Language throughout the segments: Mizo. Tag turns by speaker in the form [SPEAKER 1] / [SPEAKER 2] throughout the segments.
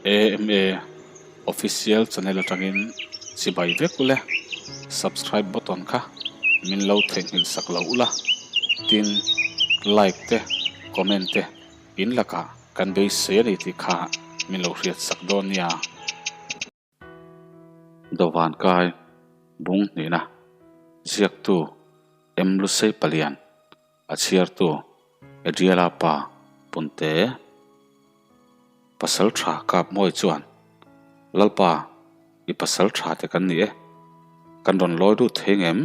[SPEAKER 1] AMA Official channel atangin chibai vek ule, subscribe button kha min lo theihnghilh sak lo ula, tin like te comment te in lakah kan beisei a ni tih kha min lo hriat sak dawn nia. Dawvan kai bung hnihna ziaktu M Lusei Palian a chhiartu Adriela pa Punte pasal tha kap mawi chuan Lalpa i pasal tha te kan ni e kan rawn lawi lut thei ngem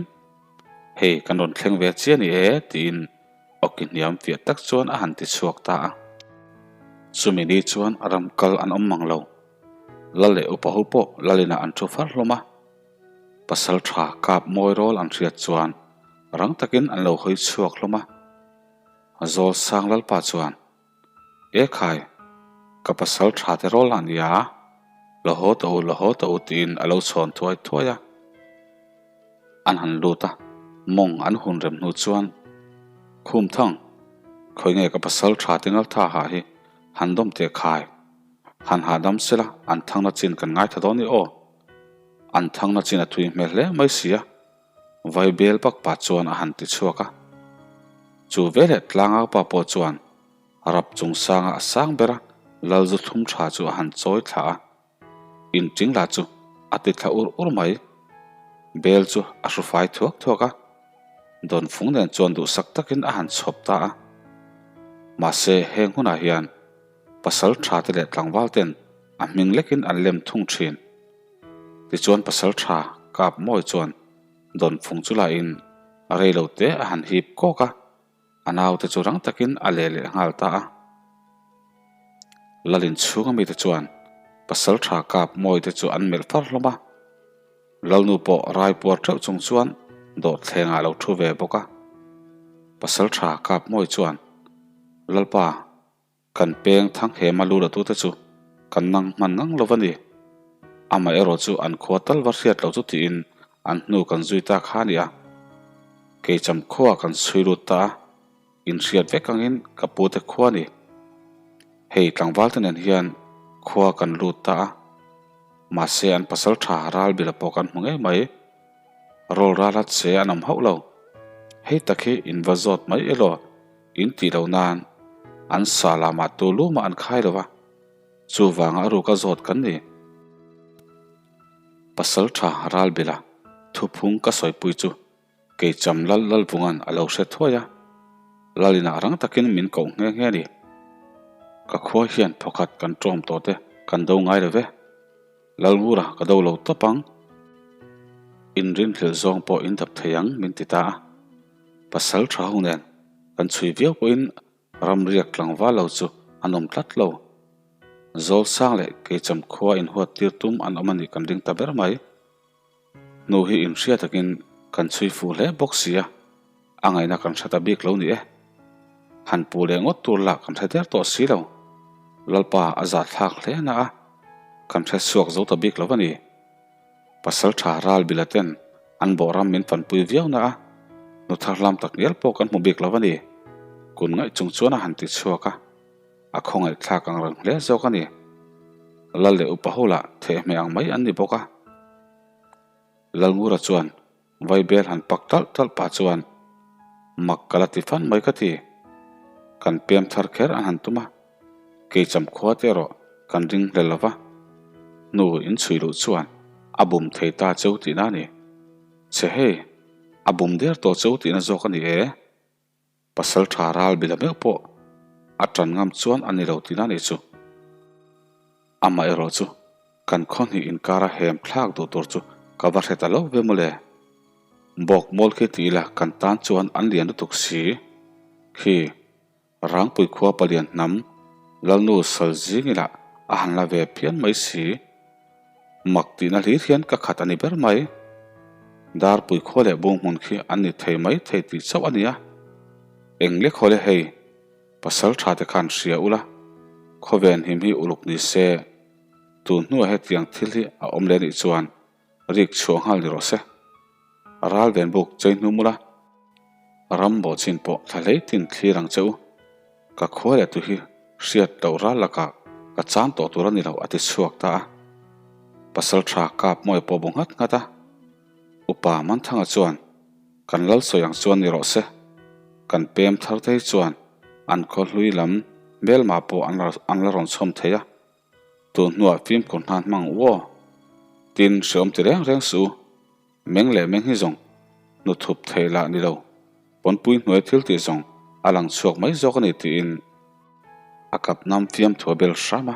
[SPEAKER 1] hei kan rawn thleng ve chiah ni e tiin awki hniam fiah tak chuan a han ti chhuak ta a chumi ni chuan ram kal an awm mang lo. Lal leh upa ho pawh Lalina an thu far hlawm a, pasal tha kap mawi rawl an hriat chuan rang takin an lo hawi chhuak hlawm a. Zawl sang Lalpa chuan, E khai, ka pasal tha te rawl a nia, la haw tawh u, la haw tawh u tiin a lo chhawn thuai thuai a. An han lut a, mawng an hun rem hnu chuan, Khum thang, khawi nge ka pasal tha te ngaltha ha hi han dawm teh khai? Han hahdam sela an thangna chin kan ngaithla dawn i aw. An thangna chin a thui hmel hle mai si a, vai bel bak pa chuan a han ti chhuak a. Chu veleh tlangau pa pawh chuan rap chung sanga a sang ber a lal zu thlum tha chu a han chawi thla a, inting lah chu a ti thla ur ur mai. Bel chu a hru fai thuak thuak a, Dawnfung nen chuan duhsak takin a han chhawp ta a. Mahse heng hunah hian Pasal tha te leh tlangval ten a hming lekin an lem thung thin. Tichuan pasal tha kap mawi chuan Dawnfung chu lahin a rei lo te a han hip kawk a, a naute chu rang takin a leh leh nghal ta a. Lalin chhunga mite chuan pasal tha kap mawi te chu an melh far hlawm a. Lalnu pawh rai puar teuh chung chuan dawhthlengah a lo thu ve bawk a. Pasal tha kap mawi chuan Lalpa, Kan peng thang hem a lu la tute chu kan nang hman ngang lo va ni. Amaherawh chu an khua tal va hriat lo chu tiin an hnu kan zui ta kha a ni a. Keicham khua kan chhui lut ta a, inhriat vek angin ka pute khua a ni. Hei tlangval te nen hian khua kan lut ta a, mahse an pasal tha ral bila pawh kan hmu ngei mai. Rawl ral a che an awm hauh lo. Hei tak hi in va zawt mai elaw? In tih loh nan an sa lamah tu lu mah an khai lo va, chuvanga a ruka zawt kan ni. Pasal tha Ralbila thuphung ka sawipui chu Keicham Lal Lalvunga'n a lo hre thuai a, Lalinah rang takin min koh nghe nghe a ni. Ka khua hian thawkhat kan ṭawm tawh te kan do ngai lo ve. Lalngura ka do lo tawp ang. Inrinhlelh zawng pawh in dap thei ang min ti ta a. Pasal tha ho nen kan chhui viau pawhin ramriak tlangval lo chu an awm tlat lo. Zawlsang leh Keicham khua inhuat tir tum an awm a nih kan ring ta ber mai. Hnu hi inhria takin kan chhui fuh hle bawk si a, a ngaihna kan hre ta bik lo ni e. Han puh leh ngawt tur lah kan hre der tawh si lo. Lalpa a zah thlak hle na a, kan hre chhuak zo ta bik lo a ni. Pasal tha ral bila ten an bawhram min fanpui viau na a, nu thar hlam tak ngial pawh kan hmu bik lo a ni. Kun ngaih chung chuan a han ti chhuak a, a khawngaih thlak ang reng hle zawk a ni. Lal leh upa ho lah thehhmeh ang mai an ni bawk a. Lalngura chuan Vaibel han pak talh talh pah chuan mak ka la ti fan mai ka ti. Kan pem thar kher an han tum a, keicham khua te erawh kan ring hlel lo va, hnu in chhui luh chuan a bum thei ta cheu tihna a ni. Che hei, a bum der tawh cheu tihna zawk a ni e. Pasal tha ral bila meuh pawh a tan ngam chuan a ni lo tihna a nih chu. Amaherawh chu kan khaw hnih inkara hem thlak duh tur chu ka va hre ta lo ve mawle. Bawk mawl khi ti ila kan tan chuan an lian lutuk si. Khi Rangpui khua palian hnam Lalnu sal zing ila a han la ve phian mai si. Mak tihna hlir hian ka khat a ni ber mai. Darpui khua leh bung hmun khi an ni thei mai thei tih chauh a nia. Eng lek haw le hei. Pasal tha te khan hria ula, khawven him hi uluk ni se, tun hnuah hetiang thil hi a awm leh nih chuan rik chhuah nghal ni rawh se. Ral ven buk chei hnum ula, ram bawhchin pawh thla hlei tin thlir ang che u. Ka khua leh tu hi hriat loh ral lakah Ka chan tawh tur a ni lo a ti chhuak ta a. Pasalṭha kap mawi pawh bu nghat nghat a. Upa Manthanga chuan kan lal sawi ang chuan ni rawh se. Kan pem thar te hi chuan an khaw hlui lam hmelma pawh an la rawn chhawm thei a. Tun hnuah fimkhur hnan hmang u aw. Tin, hreawm ti reng reng suh u. Meng leh meng hi zawng hnuthup thei lah ni lo, pawnpui hnuai thil tih zawng a lang chhuak mai zawk a ni tiin a kap nam fiam thu a bel hram a,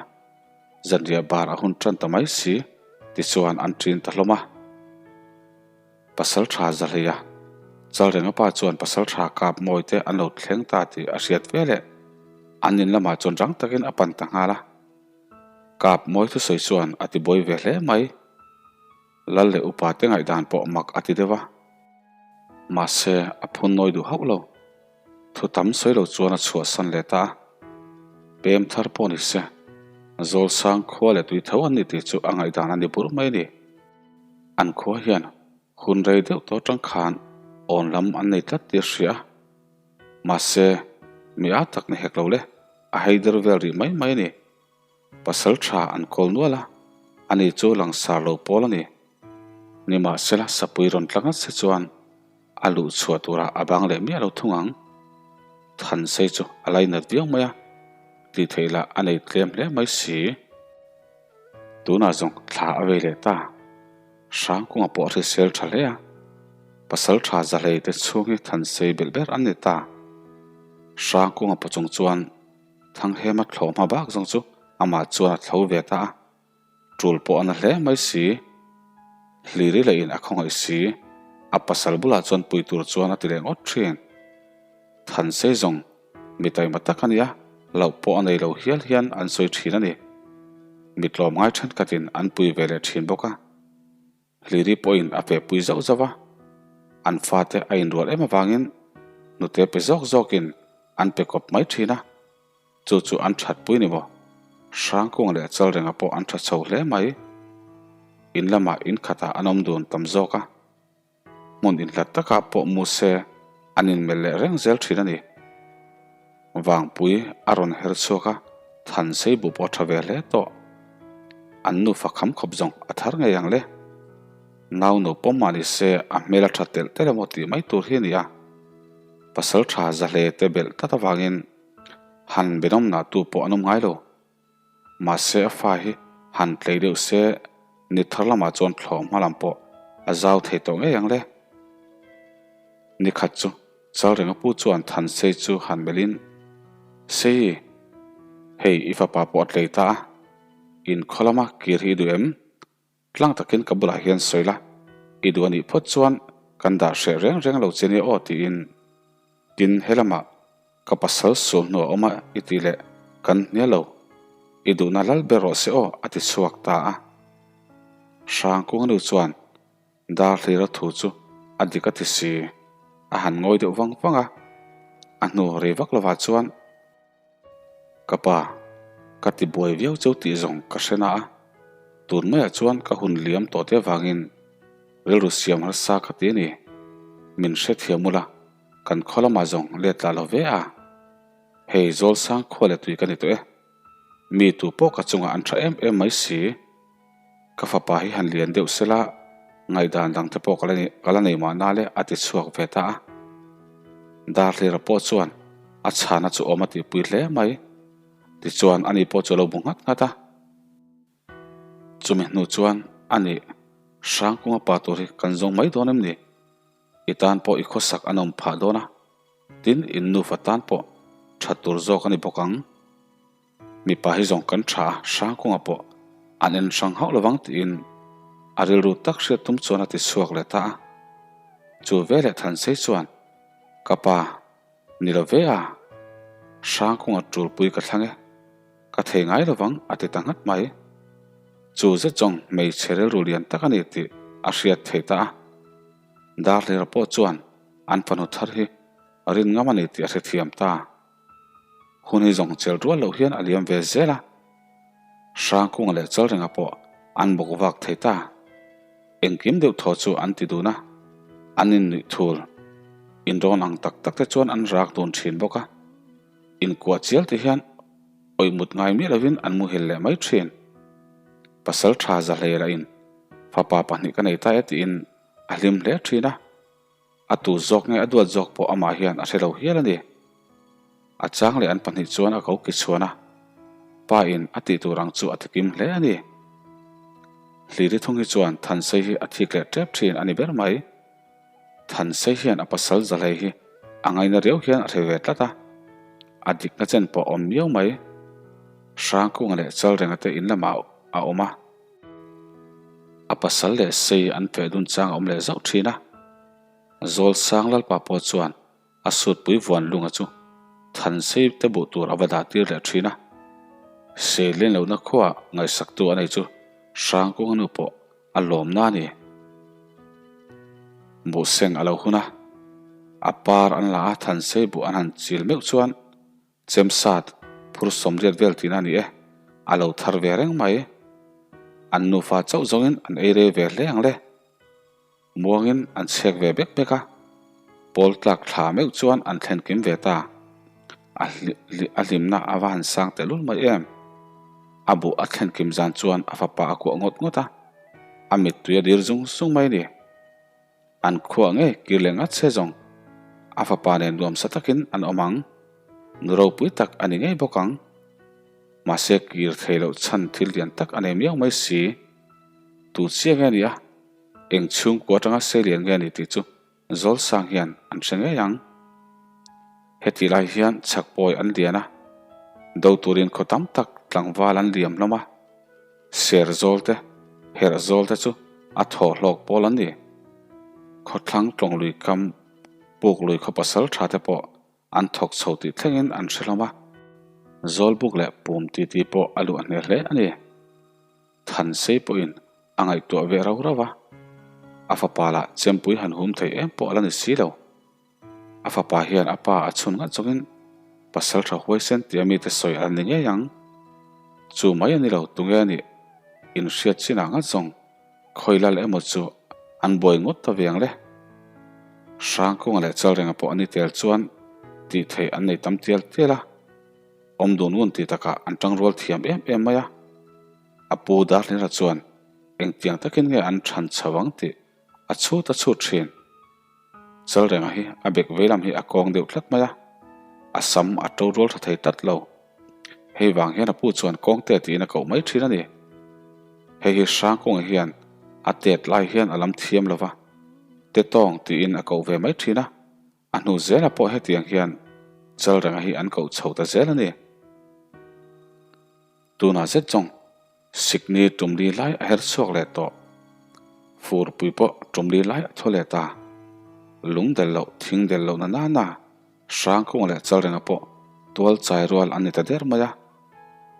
[SPEAKER 1] zanriah bar a hun tan ta mai si tichuan an ṭin ta hlawm a. Pasal tha za hlei a, Chalrenga pa chuan pasal tha kap mawi te an lo thleng ta tih a hriat ve leh an in lamah chuan rang takin a pan ta nghal a. Kap mawi thusawi chuan a ti buai ve hle mai. Lal leh upa te ngaihdan pawh mak a ti deuh a. Mahse, a phun nawi duh hauh lo. Thu tam sawi lo chuan a chhuahsan leh ta a. Pem thar pawh ni se, Zawlsang khua leh tui tho an ni tih chu a ngaihdan a ni bur mai a ni. An khua hian hun rei deuh tawh atang khan awn lam an nei tlat tih a hria a. Mahse, mi a tak ni hek lo le, a heider vel rih mai mai a ni. Pasal tha an kawl nual a, ani chu langsar lo pawl a ni. Nimahsela sapui rawn tla ngat se chuan a luh chhuah turah a bang leh miah lo thung ang. Thansei chu a lainat viau mai a, tih theih lah a nei tlem hle mai si. Tunah zawng thla a vei leh ta. Hrangkunga pawh a hrisel tha hle a, pasal tha zahlei te chhung hi Thansei belh ber an ni ta. Hrangkunga pawh chung chuan Thanghema thlawh hma bak zawng chu amah chuan a thlo ve ta a, tul pawh a na hle mai si. Hliri leh in a khawngaih si, a pasal bulah chuan pui tur chuan a ti leh ngawt thin. Thansei zawng mi taima tak a nia, loh pawh a nei lo hial hian an sawi thin a ni. Mi tlawmngai thenkhatin an pui ve leh thin bawk a. Hliri pawhin a pe pui zauh zauh a, an fate a inrual em avangin hnute pe zawk zawkin an pe kawp mai thin a, chu chu an that pui ni maw? Hrangkunga leh Chalrenga pawh an tha chho hle mai. In lamah in khatah an awm dun tam zawk a, hmun inhlat takah pawh mu se an inmelh leh reng zel thin a ni. Vangpui a rawn her chhuak a, Thansei bu pawh a tha ve hle tawh. An nufa kham khawp zawng a thar ngei ang le. Nau no pawm mah ni se a hmel a tha telh telh emaw tih mai tur hi a ni a. Pasal tha za hle te belh tlat avangin han benawm nah tu pawh an awm ngai lo. Mahse a fa hi han tlei deuh se ni thar lamah chuan thlawh hma lam pawh a zau thei tawh ngei ang le. Ni khat chu Chalrenga pu chuan Thansei chu han melhin, Sei, hei i fapa pawh a tlei ta a, in khaw lama kir hi i duh em? Tlang takin ka bulah hian sawi la, i duh a nih phawt chuan kan dah hreh reng reng lo che nia aw tiin tin helamah ka pasal sual hnuah awm a i tih leh kan hnial lo, i duhna lal ber rawh se aw a ti chhuak ta a. Hrangkunga nu chuan dar hlira thu chu a dik a ti si, a han ngawi deuh vang vang a, a hnu rei vak lovah chuan, Ka pa, ka ti buai viau cheu tih zawng ka hre na a, tun maiah chuan ka hun liam tawh te avangin rilru siam harsa ka ti a ni. Min hrethiam ula, kan khaw lamah zawng let lah lo ve a. Hei Zawlsang khua leh tui ka ni tawh e. Mi tu pawh ka chungah an tha em em mai si. Ka fapa hi han lian deuh sela, ngaihdan dang te pawh ka la nei mahna le a ti chhuak ve ta a. Darhlira pawh chuan a chhana chu awm a tihpui hle mai. Tichuan ani pawh chu a lo bu nghat nghat a. Chumi hnu chuan ani Hrangkunga pa tur hi kan zawng mai dawn em ni? I tan pawh i khawsak an awm phah dawn a, tin in nufa tan pawh tha tur zawk a ni bawk ang. Mipa hi zawng kan tha a, Hrangkunga pawh an en hrang hauh lovang tiin a rilru tak hriat tum chuan a ti chhuak leh ta a. Chu veleh Thansei chuan, Ka pa, ni lo ve a, Hrangkunga tulpui ka thlang e, ka thei ngai lovang a ti ta nghat mai. Chu zet zawng hmeichhe rilru lian tak a ni tih a hriat theih ta a. Darhlira pawh chuan an fanu thar hi rin ngam a ni tih a hrethiam ta. Hun hi zawng chelh rual loh hian a liam ve zel a, Hrangkunga leh Chalrenga pawh an bawk vak thei ta. Engkim deuh thaw chu an ti dun a, an innuih thul. Inrawn ang tak tak te chuan an rak dun thin bawk a, inkuah chial ti hian. Awih mut ngai miah lovin an muhil leh mai thin. Pasal tha za hlei lah in fapa pahnih ka nei ta e tiin a hlim hle thin a. A tu zawk nge a duat zawk pawh amah hian a hre lo hial a ni. A chang leh an pahnih chuan a ko ki chhuan a, pa in a tih tur ang chu a tikim hle a ni. Hliri thung hi chuan Thansei hi a thik leh tep thin a ni ber mai. Thansei hian a pasal Zahlei hi a ngaina riau hian a hre ve tlat a, a dikna chen pawh a awm miau mai. Hrangkunga leh Chalrenga te in lamah a awm a, a pasal leh sei an feh dun chang a awm leh zauh thin a. Zawlsang Lalpa pawh chuan A sutpui vuan lunga chu Thansei te buh tur a va dah tir leh thin a. Sei len lohna khuaah ngaihsaktu a nei chu Hrangkunga nu pawh a lawmna a ni. Buhseng a lo hun a, a par an la a, Thansei buh an han chil meuh chuan Chemsat phur sawmriat vel tihna a ni e, a lo thar ve reng mai. An nufa chauh zawngin an ei rei ve hle ang le. Muangin an chhek ve bek bek a, pawl tlak thla meuh chuan an thlen kim ve ta. A a hlimna a va han sang tehlul mai em. A buh a thlen kim zan chuan a fapa a kuah ngawt ngawt a, a mittui a dir zung zung mai a ni. An khuah ngei kir leh ngat se zawng a fapa nen nuamsa takin an awm ang. Nu ropui tak a ni ngei bawk ang. Mahse kir thei loh chhan thil lian tak a nei miau mai si. Tu chiah nge a nih a? Eng chhungkua atanga seilian nge a ni tih chu Zawlsang hian an hre ngei ang. Hetih lai hian chhakpawi an lian a, do turin khaw tam tak tlangval an liam hlawm a, ser zawl te, herh zawl te chu a thaw hlawk pawl an ni. Khawthlang tlawnglui kam puklui khaw pasal tha te pawh an thawk chho tih thlengin an hre hlawm a, Zawlbuk leh pum titi pawh a luah hneh hle a ni. Thansei pawhin a ngaihtuah ve rau rau a, a fapa lah chempui han hum thei em pawh a la ni si lo. A fapa hian a pa a chhun ngat zawngin pasal tha huaisen tia mite sawi a la ni ngei ang. Chu mai a ni lo, tunge a nih inhriat chinah ngat zawng khawi lal emaw chu an buai ngawt ta ve ang le. Hrangkunga leh Chalrenga pawh a ni tel chuan tih theih an nei tam tial tial a. Awm dun ngun tih takah an tangrual thiam em em mai a. A pu Darhlira chuan engtiang takin nge an than chho ang tih a chhut a chhut thin. Chalrenga hi a bek vei lam hi a kawng deuh tlat mai a, a sam a to rual tha thei tlat lo. Hei vang hian a pu chuan kawngte tiin a koh mai thin a ni. Hei hi Hrangkunga hian a tet lai hian a lam thiam lo va, Tetawng tiin a koh ve mai thin a. A hnu zelah pawh hetiang hian Chalrenga hi an koh chho ta zel a ni. Tunah zet zawng Sikni tumli lai a her chhuak leh tawh. Furpui pawh tumli lai a thaw leh ta. Lung del loh, thing del loh na nana Hrangkunga leh Chalrenga pawh tual chai rual an ni ta der mai a.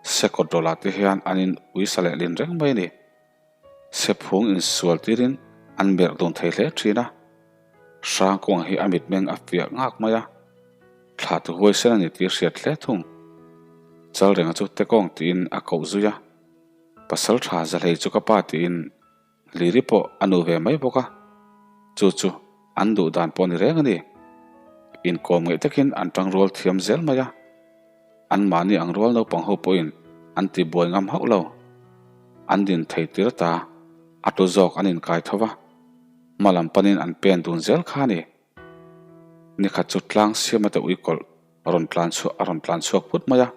[SPEAKER 1] Sekawt rawlah te hian an in uisa leh lin reng mai a ni. Sephung insual tirin an berh dun thei hle thin a, Hrangkunga hi a mitmeng a fiah ngak mai a, thla tu huaisen a ni tih hriat hle thung. Chalrenga chu Tekawng tiin a koh zui a, Pasal tha Zahlei chu ka pa tiin Liri pawh a nu ve mai bawk a, chu chu an duh dan pawh ni reng a ni. Inkawm ngeih takin an tangrual thiam zel mai a. Anmahni ang rual naupang ho pawhin an ti buai ngam hauh lo. An din thei tir ta, a tu zawk an inkai tho va, hma lam panin an pen dun zel kha a ni. Nikhat chu tlang siama te uikawlh rawn tlan chhuah a rawn tlan chhuak phut mai a,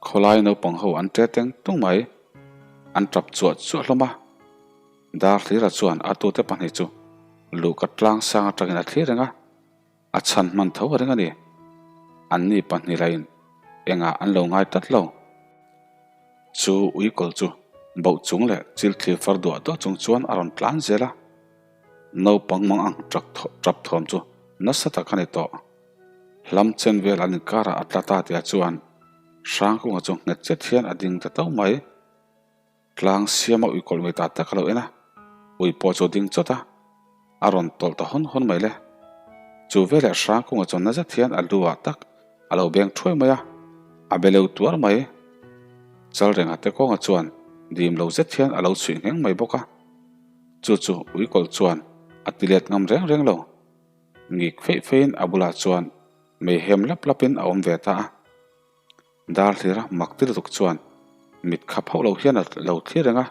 [SPEAKER 1] khawlai naupang ho an ṭe teng tung mai, an ṭap chuah chuah hlawm a. Darhlira chuan a tute pahnih chu luhka tlang sang aṭangin a thlir reng a. A chhan hman tho a ring a ni. Anni pahnih lahin engah an lo ngai tlat lo. Chu uikawl chu bauh chung leh chil thlir far duah duah chung chuan a rawn tlan zel a. Naupang mang ang tap thawm chu nasa tak a ni tawh. Hlam chen vel an inkarah a tla ta tihah chuan Hrangkunga chu nghet chet hian a ding ta tau mai. Tlang siama ui kawlh ngei ta tak a lo en a, ui pawh chu a ding chawt a, a rawn tawlh ta hawn hawn mai le. Chu veleh Hrangkunga chuan na zet hian a lu ah tak a lo beng thuai mai a, a be leu tuar mai. Chalrenga te kawnga chuan dim lo zet hian a lo chhuih ngheng mai bawk a, chu chu ui kawlh chuan a ti let ngam reng reng lo. Ngik feih feihin a bulah chuan mei hem lap lapin a awm ve ta a. Darhlira mak ti lutuk chuan mit khap hauh lo hian a lo thlir reng a,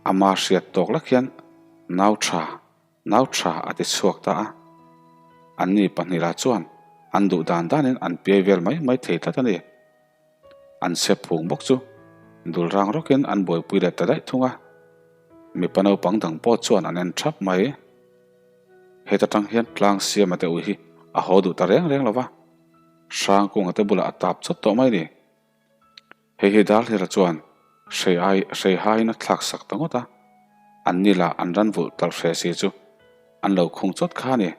[SPEAKER 1] ama hriat tawk lak hian nau tha, nau tha a ti chhuak ta a. Anni pahnihlah chuan an duh dan danin an piai vel mai mai thei tlat a ni. An chhep phung bawk chu dul rang rawkin an buaipui leh ta daih thung a. Mipa naupang dang pawh chuan an en thap mai. Heta tang hian tlang siama te ui hi a haw duh ta reng reng lo va, Hrangkunga te bulah a tap chawt tawh mai ni. Hei hi Darhlira chuan hrei ai hrei haiin a thlak sak ta ngawt a, an ni lah an ran vulh talh hre si chu an lo khung chawt kha a ni.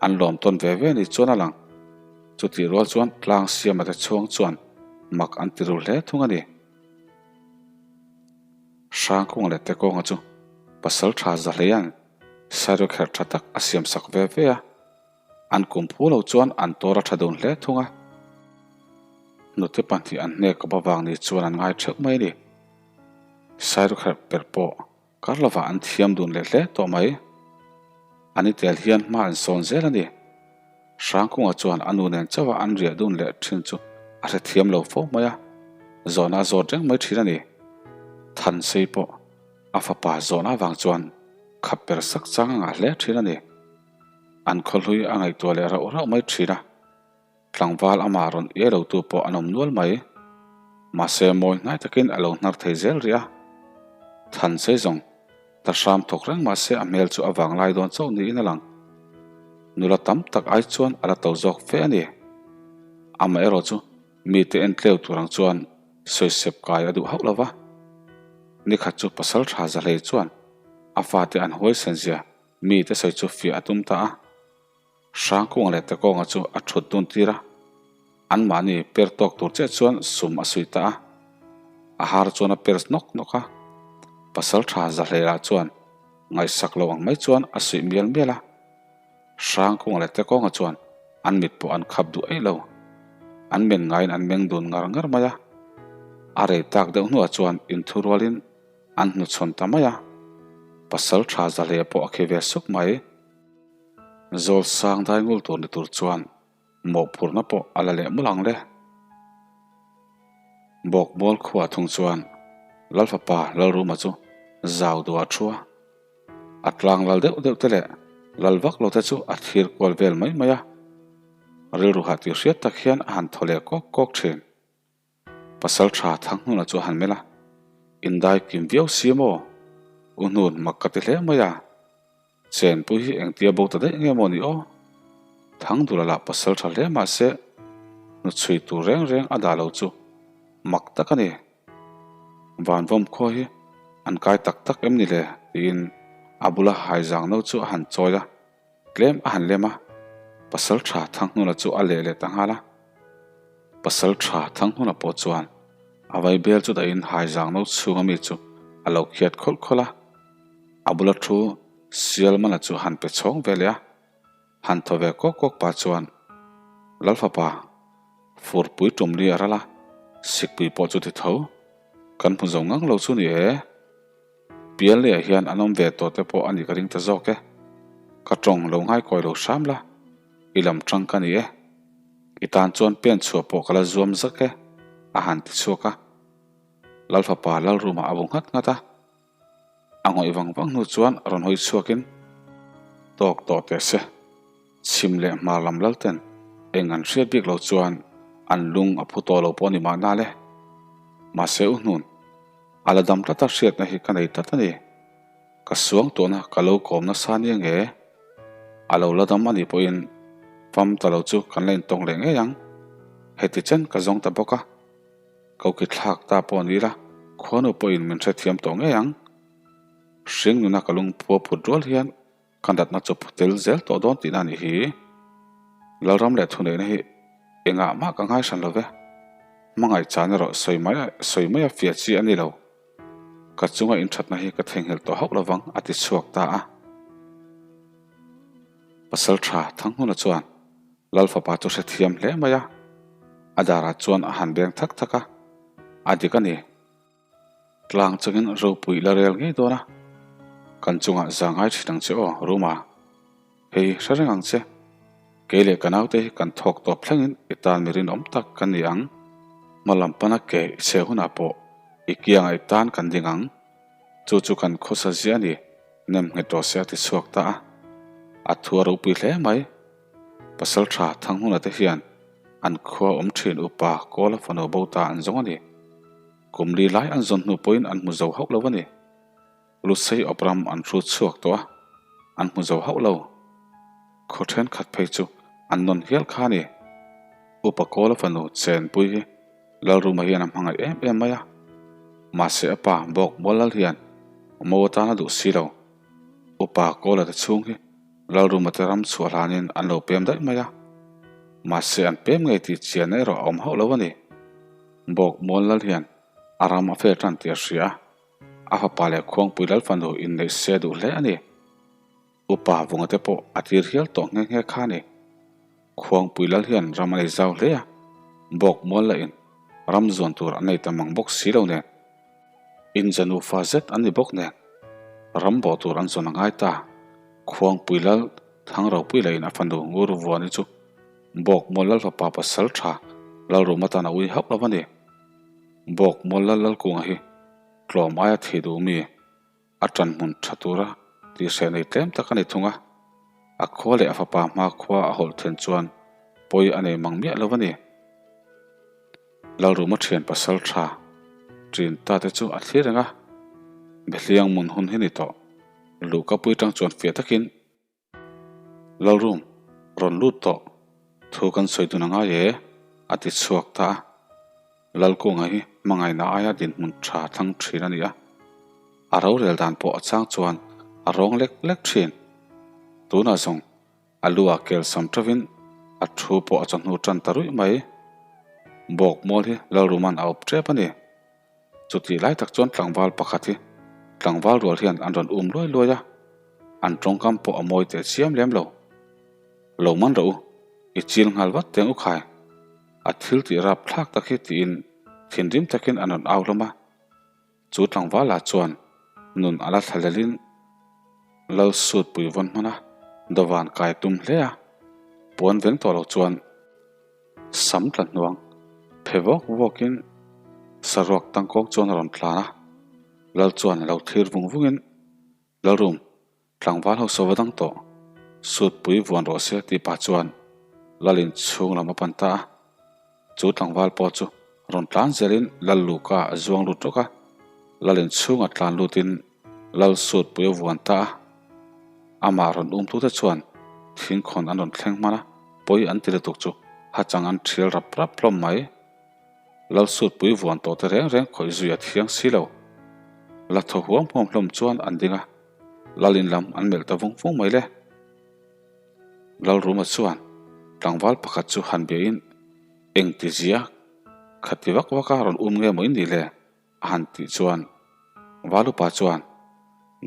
[SPEAKER 1] An lawm tawn ve ve ni chuan a lang. Chutih rual chuan tlang siama te chhuang chuan mak an ti ru hle thung a ni. Hrangkunga leh Tekawnga chu pasal tha za hleian Sairo kherh tha tak a siam sak ve ve a, an kum phu lo chuan an tawr a tha dun hle thung a. Hnute pahnih an hnek kawp avang ni chuan an ngai theuh mai a ni. Sairo kherh per pawh kar lovah an thiam dun leh hle tawh mai. An i tel hian hma an sawn zel a ni. Hrangkunga chuan a nu nen chauha an riah dun leh thin chu a hrethiam lo fo mai a, zawhna a zawt reng mai thin a ni. Thansei pawh a fapa zawhna avang chuan khap per sak chang a ngah hle thin a ni. An khawhlui a ngaihtuah leh rauh rauh mai thin a. Tlangval amah rawn iai lotu pawh an awm nual mai. Mahse mawi hnai takin a lo hnar thei zel rih a. Thansei zawng ta hram thawk reng mahse a hmel chu a vanglai dawn chauh niin a lang. Nula tam tak ai chuan a la to zawk fe a ni. Amaherawh chu mite en tleu tur ang chuan sawisep kai a duh hauh lo va. Nikhat chu pasal tha zahlei chuan a fate an huaisen zia mite sawi chu fiah a tum ta a. Hrangkunga leh Tekawnga chu a thut dun tir a, anmahni per tawk tur chiah chuan sum a suih ta a. A har chuan a per nawk nawk a, pasal tha Zahlelah chuan ngaihsak lo ang mai chuan a suih mial mial a. Hrangkunga leh Tekawnga chuan an mit pawh an khap duh eih lo. An men ngaiin an meng dun ngar ngar mai a. A rei tak deuh hnuah chuan inthurualin an hnuchhawn ta mai a. Pasal tha Zahleia pawh a khi ve suk mai. Zawl sang dai ngul tur ni tur chuan mawhphurhna pawh a la leh mawlh ang le. Bawkbawl khuah thung chuan Lalfapa Lalruma chu zau duh a thu a, a tlang lal deuh deuh te leh lal vak lo te chu a thlir kual vel mai mai a, rilru hah tih hriat tak hian a han thaw leh kawk kawk thin. Pasal tha Thanghnuna chu a han melh a, Indai kim viau si maw? U Hnun mak ka ti hle mai a, Chenpui hi engtia bo ta daih nge maw ni aw? Thangdula lah pasal tha hle mah se, hnuchhui tur reng reng a dah lo chu mak tak a ni. Vanvawm khua hi an kai tak tak em ni le? tiin a bula haizang no chu a han chawi a. Tlem a han lem a, pasal tha Thanghnuna chu a leh leh ta nghal a. Pasal tha Thanghnuna pawh chuan a vaibel chu dahin haizang no chhunga mi chu a lo khiat khawlh khawlh a. A bula thu Sialmana chu han pe chhawng ve leh a, han thaw ve kawk kawk pah chuan Lalfapa furpui tum li a ral a, sikpui pawh chu ti tho, kan hmu zo ngang lo chu ni e. Pialleiah hian an awm ve tawh te pawh a nih ka ring ta zawk e. Ka tawng lo ngaikawi lo hram la, i lam tang ka ni e. I tan chuan pen chhuah pawh ka la zuam zak e, a han ti chhuak a. Lalfapa Lalruma a bu nghat nghat a. A ngawih vang vang hnu chuan rawn hawi chhuakin, Tawk tawh teh se. Chhim leh hmar lam lal ten eng an hriat bik lo chuan an lung a phu tawh lo pawh a ni mahna le. Mahse u hnun, a la dam tlat a hriatna hi ka nei tlat a ni. Ka suang tuahna ka lo kawm nasa nia nge? A lo la dam a nih pawhin fam ta lo chu kan la intawng leh ngei ang. Heti chen ka zawng ta bawk a. Koki thlak ta pawh ni ila khuanu pawhin min hrethiam tawh ngei ang. Hring nuna ka lungphua phut rual hian Ka natna chu phu tel zel tawh dawn tihna a nih hi. Lalram leh thuneihna hi engah mah ka ngai hran lo ve. Hmangaih chan erawh sawi mai sawi mai a fiah chi a ni lo. Ka chunga inthatna hi ka theihnghilh tawh hauh lovang a ti chhuak ta a. Pasal tha Thanghuna chuan Lal fapa chu hrethiam hle mai a, a darah chuan a han beng thak thak a, a dik a ni. Tlang chungin ropui la rel ngei dawn a, kan chungah za ngai thin ang che aw, Ruma. Hei, hre reng ang che. Kei leh ka naute hi kan thawk tawp thlengin i tan mi rinawm tak kan ni ang. Hma lam pana ke i chhe hunah pawh i kiangah i tan kan ding ang. Chu chu kan khawsa ziah a ni, nem nghet rawh se a ti chhuak ta a. A thu a ropui hle mai. Pasal tha Thanghuna te hian an khua awm thin upa Kawla fanu bo ta an zawng a ni. Kum li lai an zawn hnu pawhin an hmu zo hauh lo a ni. Lusei awp ram an hrut chhuak tawh a, an hmu zo hauh lo. Khaw thenkhat phei chu an nawn hial kha a ni. Upa Kawla fanu Chenpui hi Lalruma hian a hmangaih em em mai a, mahse a pa Bawk Muallal hian mo atan a duh si lo. Upa Kawla te chhung hi Lalruma te ram chhuah hlanin an lo pem daih mai a, mahse an pem ngei tih chianna erawh a awm hauh lo a ni. Bawk Muallal hian a ram a fel tan tih a hria a, a fapa leh Khuangpui Lalfanu inneih se duh hle a ni. Upa Vunga te pawh a tir hial tawh nghe nghe kha a ni. Khuangpui lal hian ram a nei zau hle a, bawk mual lahin ram zuan tur an nei ta mang bawk si lo nen, inza nufa zet an ni bawk nen, ram bawh tur an zawn a ngai ta. Khuangpui lal Thangropui lahin a fanu Ngur Vuani chu bawk mual lal fapa pasal tha Lalrum atan a ui hauh lo a ni. Bawk mual lal Lalkunga hi tlawm aia thih duh mi A ṭan hmun ṭha tura tihhreh nei tlem tak a ni thung a, a khua leh a fapa hma khua a hawlh then chuan pawi a nei mang miah lo a ni. Lalruma ṭhian pasal ṭha ṭin ta te chu a thlir reng a, Behliang mun hun hi ni tawh, luhkapui ṭang chuan fiah takin, Lalrum, rawn lut tawh, thu kan sawi dun a ngai e, a ti chhuak ta a. Lalkunga hi hmangaihna aia dinhmun tha thlang thin a ni a, a rorel dan pawh a chang chuan a rawng lek lek thin. Tunah zawng a lu ah kel sam teuhin a thu pawh a chawhnu tan ta ruih mai. Bawk mual hi Lalruma'n a awp tep a ni. Chutih lai tak chuan tlangval pakhat hi tlangval rual hian an rawn um luai luai a, an tawngkam pawh a mawi teh chiam lem lo. Lo man rawh u, i chil nghal vat teng u khai. A thil tih rap thlak tak hi tiin thinrim takin an rawn au hlawm a. Chu tlangval lah chuan nun a la thlalelin Lal sut pui vawn hman a, dawvan kai tum hle a, puan veng tawh lo chuan Sam tla hnuang phe vawk vawkin saruak tangkawng chuan a rawn tlan a, Lal chuan a lo thlir vung vungin, Lalrum, tlangval ho sava dang tawh, sut pui vuan rawh se tih pah chuan Lal in chhung lam a pan ta a. Chu tlangval pawh chu rawn tlan zelin Lal Luka a zuang lut rawk a, Lal in chhunga tlan lutin Lal sut pui a vuan ta a. Amah rawn umtute chuan thingkhawn an rawn thleng hman a, pawi an ti lutuk chu hachang an thial rap rap hlawm mai. Lal sut pui vuan tawh te reng reng khawih zui a thiang si lo. La thaw huam huam hlawm chuan an ding a, Lal in lam an melh ta vung vung mai le. Lalruma chuan tlangval pakhat chu han biahin engti zia khati vak vaka rawn um nge maw in nih le? A han tih chuan Valupa chuan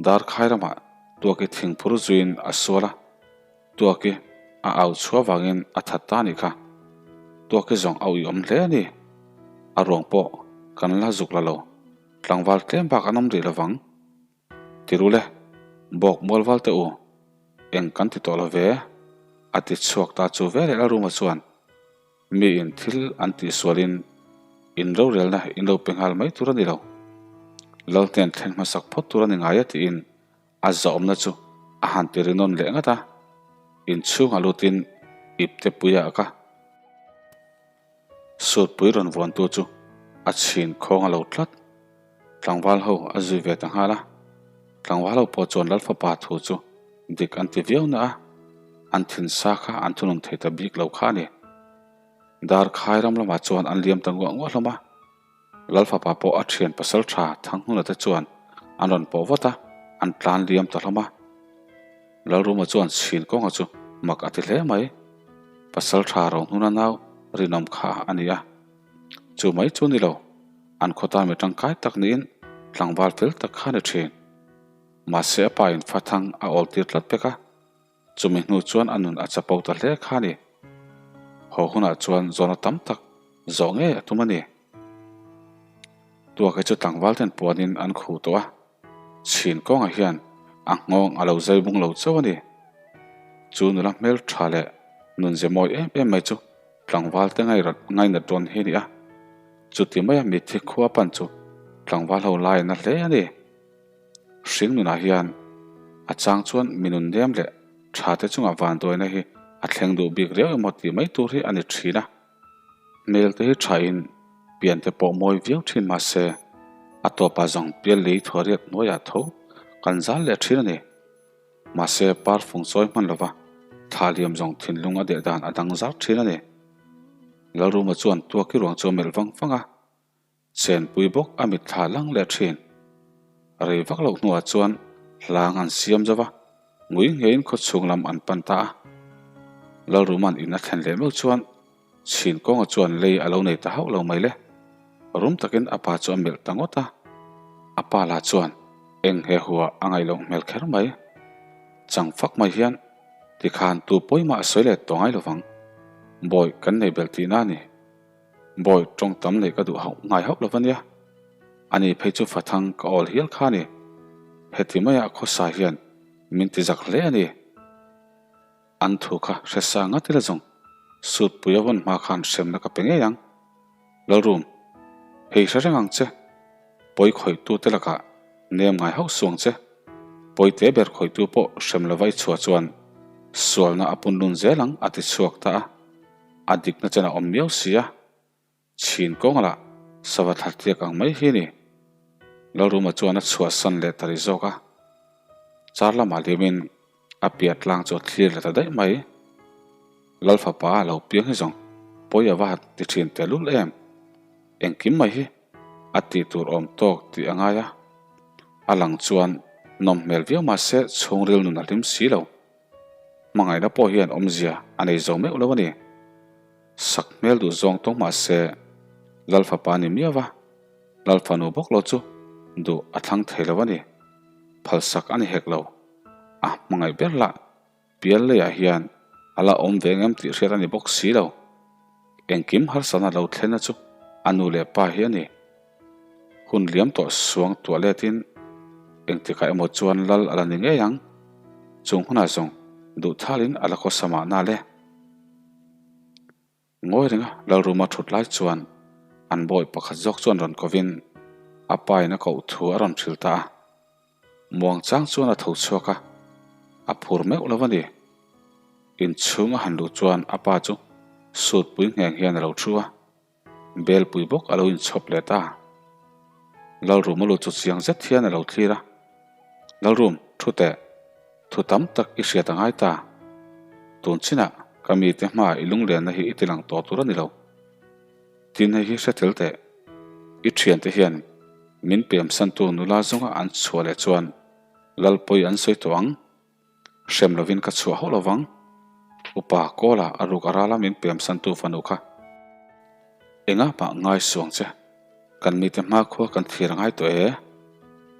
[SPEAKER 1] Darkhai ramah Tuaki thingphur zuiin a sual a, Tuaki a au chhuah vangin a that ta a nih kha. Tuaki zawng a uiawm hle a ni. A ruang pawh kan la zuk la lo, tlangval tlem bak an awm rih lovang. Ti ru le, bawk mual val teh u, eng kan ti tawh lo ve? A ti chhuak ta chu veleh Lalruma chuan Miin thil an tihsualin in rorelna in lo pe nghal mai tur a ni lo. Lalhnen thlen hmasak phawt tur a ni ngai a tiin a zahawmna chu a han ti ri nawn leh ngat a. Inchhungah lutin ipte pui a ak a. Sutpui rawn vuantu chu a chhin khawng a lo tlat. Tlangval ho a zui ve ta nghal a. Tlangval ho pawh chuan Lalfapa thu chu dik an ti viau na a, an thinsa kha an thunun thei ta bik lo kha a ni. Darkhai ram lamah chuan an liam ta nguah nguah hlawm a. Lalfapa pawh a thian pasal tha Thanghuna te chuan an rawn pawh vat a, an tlan liam ta hlawm a. Lalruma chuan chhin kawnga chu mak a ti hle mai. Pasal tha Rohnuna nau rinawm kha a ni a. Chu mai chu ni lo, an khawta mi tangkai tak niin tlangval fel tak kha a ni thin. Mahse a pa in fathang a awl tir tlat pek a. Chumi hnu chuan a nun a chapo ta hle kha a ni. Haw hunah chuan zawhna tam tak zawh ngei a tum a ni. Tuakhe chu tlangval ten puanin an khuh tawh a, chhin kawngah hian a nghawng a lo zai bung lo chauh a ni. Chu nula hmel tha leh nun ze mawi em em mai chu tlangval te ngainat rawn hi a ni a. Chuti maia mitthi khua pan chu tlangval ho lai na hle a ni. Hring nunah hian a chang chuan mi nun nem leh tha te chungah vanduaina hi a thleng duh bik riau emaw tih mai tur hi a ni thin a. Hmel te hi thain pian te pawh mawi viau thin mahse a tawpah zawng pial lei thuariat hnuaiah tho kan zal leh thin a ni. Mahse par fung chawi hman lova thla liam zawng thinlung a deh dan a dang zar thin a ni. Lalruma chuan tuaki ruang chu a melh vang vang a, chenpui bawk a mitthla lang leh thin. Rei vak loh hnuah chuan hlang an siam zo va, ngui ngeiin khaw chhung lam an pan ta a. Lalruma'n in a thlen leh meuh chuan Chhin kawnga chuan lei a lo nei ta hauh lo mai le. Rum takin a pa chu a melh ta ngawt a. A pa lah chuan eng he hua a ngaih loh hmel kher mai. Chang fak mai hian tikhan tu pawimah a sawi let tawh ngai lovang. Bawi kan nei belh tihna a ni. Bawi tawng tam neih ka duh hauh ngai hauh lo va nia. Ani phei chu fathang ka awl hial kha a ni. Heti maia khawsa hian min ti zak hle a ni. An thu kha hre sa ngat ila zawng, sutpui a hawn hma khan hremna ka pe ngei ang. Lalrum, hei hre reng ang che, pawi khawihtute lakah nem ngai hauh suang che. Pawi te ber khawitu pawh hrem lova i chhuah chuan sualna a punlun zel ang a ti chhuak ta a, a dikna chen a awm miau si a. Chhin kawng lah sava thla tiak ang mai hi ni. Lalruma chuan a chhuahsan leh ta ri zawk a. Char lamah liamin a piah tlang chu a thlir leh ta daih mai. Lalfapa a lo piang hi zawng pawi a va han ti thin tehlul em. Engkim mai hi a tih tur awm tawk tih a ngai a. A lang chuan nawm hmel viau mahse chhungril nun a hlim si lo. Hmangaihna pawh hian awmzia a nei zo meuh lo a ni. Sak hmel duh zawng tawng mah se Lalfapa ni miau va, Lalfanu bawk lo chu duh a thlang thei lo a ni. Phalsak a ni hek lo. A hmangaih ber lah pial leiah hian a la awm ve ngem tih hriat a ni bawk si lo. Engkim harsatna lo thlenna chu a nu leh pa hi a ni. Hun liam tawh suang tuah letin engtikah emaw chuan lal a la ni ngei ang. Chung hunah zawng duh thalin a la khawsa mahna le. Ngawi renga Lalruma thut lai chuan an bawi pakhat zawk chuan rawn kovin a pain a koh thu a rawn hrilh ta a. Muang chang chuan a tho chhuak a, a phur meuh lo a ni. Inchhung a han luh chuan a pa chu sutpui ngheng hian a lo thu a. Belpui bawk a lo inchhawp leh ta. Lalrum a lut chu chiang zet hian a lo thlir a. Lalrum, thu teh. Thu tam tak i hriat a ngai ta. Tun chinah ka mite hmaah i lunglenna hi i tilang tawh tur a ni lo. Tin hei hi hre tel teh. I thiante hian min pemsantu nula zawnga an chhuah leh chuan Lalpawi an sawi tawh ang. Hrem lovin ka chhuah hauh lovang. Upa Kawla a ruk a rala min pemsantu fanu kha. Engah mah ngai suang che. Kan mite hmakhua kan thlir a ngai tawh e.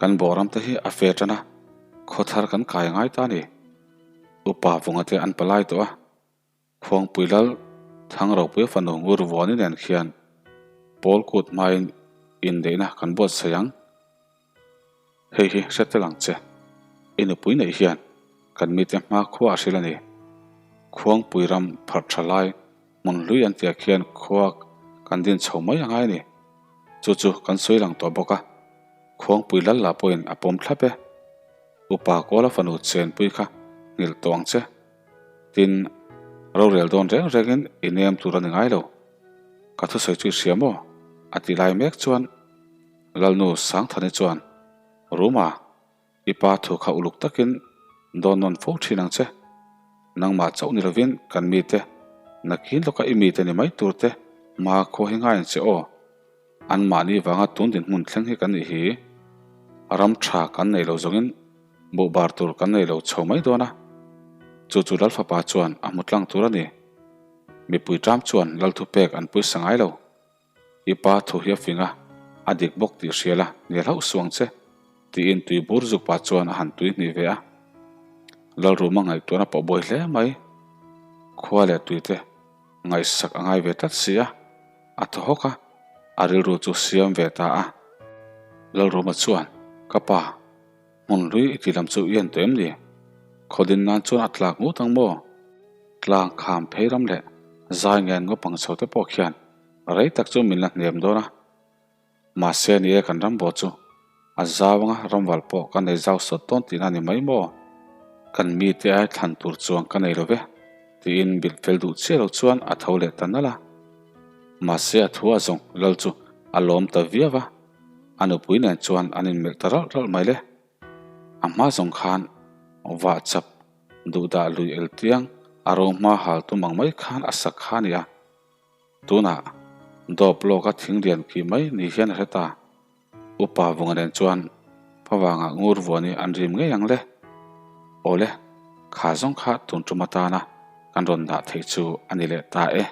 [SPEAKER 1] Kan bawram te hi a fe tan a, khawthar kan kai a ngai ta a ni. Upa vunga te an palai tawh a. Khuangpui lal Thangropui fanu ngur vuani nen khian Pawl kut hmain inneihna kan buatsaih ang. Hei hi hre tel ang che. I nupui neih hian kan mite hma khua a hril a ni. Khuangpui ram pharh tha lai hmun hlui an tia khian khua kan din chho mai a ngai a ni. Chu chu kan sawi lang tawh bawk a. Khuangpui lal lah pawhin a pawm thlap e. Upa Kawla fanu chenpui kha nghilh tawh ang che. Tin, rorel dawn reng rengin i nem tur a ni ngai lo. Ka thusawi chu i hria maw? A ti lai mek chuan Lalnu Sangthani chuan, Ruma, i pa thu kha uluk takin dawn nawn fo thin ang che. Nangmah chauh ni lovin kan mite, nakin lawka i mite ni mai tur te hma khaw hi ngai ang che aw. Anmahni vanga tun dinhmun thleng hi kan nih hi. Ram tha kan nei lo zawngin buhbar tur kan nei lo chho mai dawn a. Chu chu Lalfapa chuan a hmu tlang tur a ni. Mipui ṭam chuan Lalthupek an puisa ngai lo. I pa thu hi a fing a, a dik bawk tih hria la, hnial hauh suang che, tiin tui bur zuk pah chuan a han tui hnih ve a. Lalruma ngaihtuahna pawh buai hle mai. Khua leh tuite ngaihsak a ngai ve tlat si a, a thaw hawk a, a rilru chu siam ve ta a. Lalruma chuan, Ka pa, hmun hlui i ti lam chu i en tawh em ni? Khawdin nan chuan a tlak ngut ang maw? Tlang kham phei ram leh zai ngen ngawpang chho te pawh khian rei tak chu min la hnem dawn a. Mahse ni e kan rambo chu a zau anga ramval pawh ka nei zau sawt dawn tihna a ni mai maw? Kan mite ai thlan tur chuang ka nei lo ve, tiin bilh fel duh chiah lo chuan a tho leh ta nalh a. Mahse a thu a zawng lal chu a lawm ta viau a, a nupui nen chuan an inmelh ta ralh ralh mai le. A hma zawng khan vah chap duhdah lui el tiang a ro hma hal tum ang mai khan a sak kha a ni a. Tunah dawp lawka thing lian kih mai ni hian a hre ta. Upa vunga nen chuan favangah ngur vuan hi an rim ngei ang le. Awle, kha zawng kha tun tum atana kan rawn dah theih chu a ni leh ta e.